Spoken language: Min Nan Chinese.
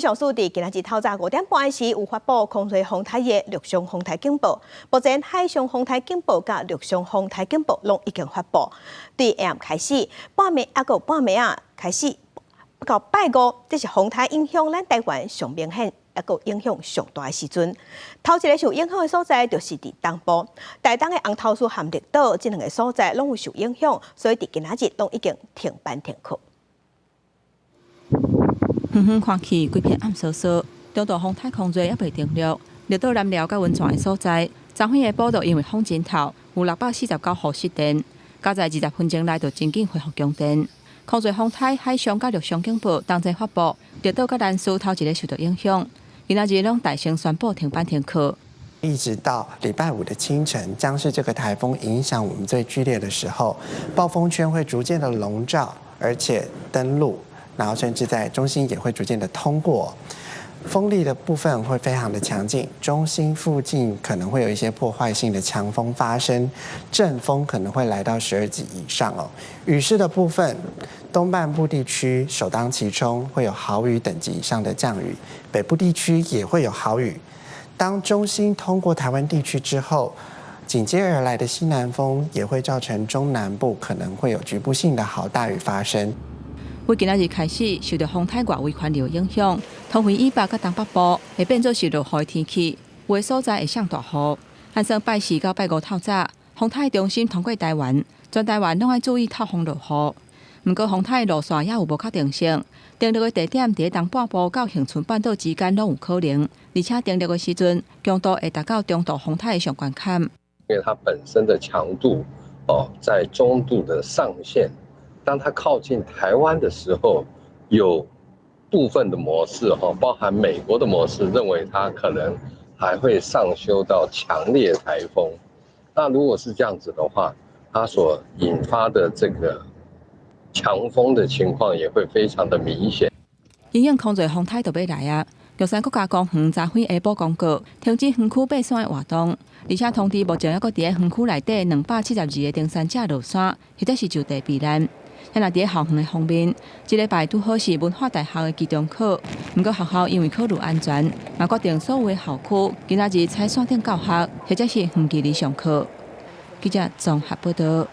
上署佇今仔日透早5點半時有發布空襲風台的陸上風台警報，目前海上風台警報佮陸上風台警報攏已經發布。對下暗開始，半暝猶閣有半暝仔開始到拜五，這是風台影響咱台灣上明顯，猶閣影響上大的時陣。頭一个受影響的所在就是佇東部，台東的紅頭嶼和綠島這兩个所在攏有受影響，所以佇今仔日攏已經停班停課。遠遠看去，規片暗嗍嗍。中度風台空瑞猶未登陸，綠島南寮佮溫泉的所在，昨昏下晡就因為風真透，有649戶失電，加在20分鐘內就真緊恢復供電。空瑞風台海上佮陸上警報同齊發布，綠島佮蘭嶼頭一个受到影響，今仔日攏大聲宣布停班停課。一直到禮拜五的清晨，將是這個颱風影響我們最劇烈的時候，暴風圈會逐漸的籠罩，而且登陸。然後甚至在中心也會逐漸的通過，風力的部分會非常的強勁，中心附近可能會有一些破壞性的強風發生，陣風可能會來到12級以上哦。雨勢的部分，東半部地區首當其衝，會有豪雨等級以上的降雨，北部地區也會有豪雨。當中心通過台灣地區之後，緊接而來的西南風也會造成中南部可能會有局部性的豪大雨發生。為今仔日開始，受到風台外圍環流影響，桃園以北佮東北部會變做是落雨的天氣，有的所在會上大雨。按算拜四到拜五透早，風台中心通過台灣，全台灣攏愛注意透風落雨。毋過風台路線猶有無確定性，登陸的地點佇東半部到恆春半島之間攏有可能，而且登陸的時陣強度會達到中度風台的上懸坎。因為它本身的強度哦，在中度的上限。當它靠近台灣的時候，有部分的模式哈，包含美國的模式，認為它可能還會上修到強烈颱風。那如果是這樣子的話，它所引發的這個強風的情況也會非常的明顯。因應空襲風台就欲來啊！玉山國家公園昨昏下晡公告停止園區爬山的活動，而且通知目前猶閣佇咧園區內底272个登山者落山，或者是就地避難。若佇咧校園的方面，這禮拜拄好是文化大學的期中考，毋過學校因為考慮安全，嘛決定所有的校區今仔日採線頂教學，或者是遠距離上課。記者綜合報道。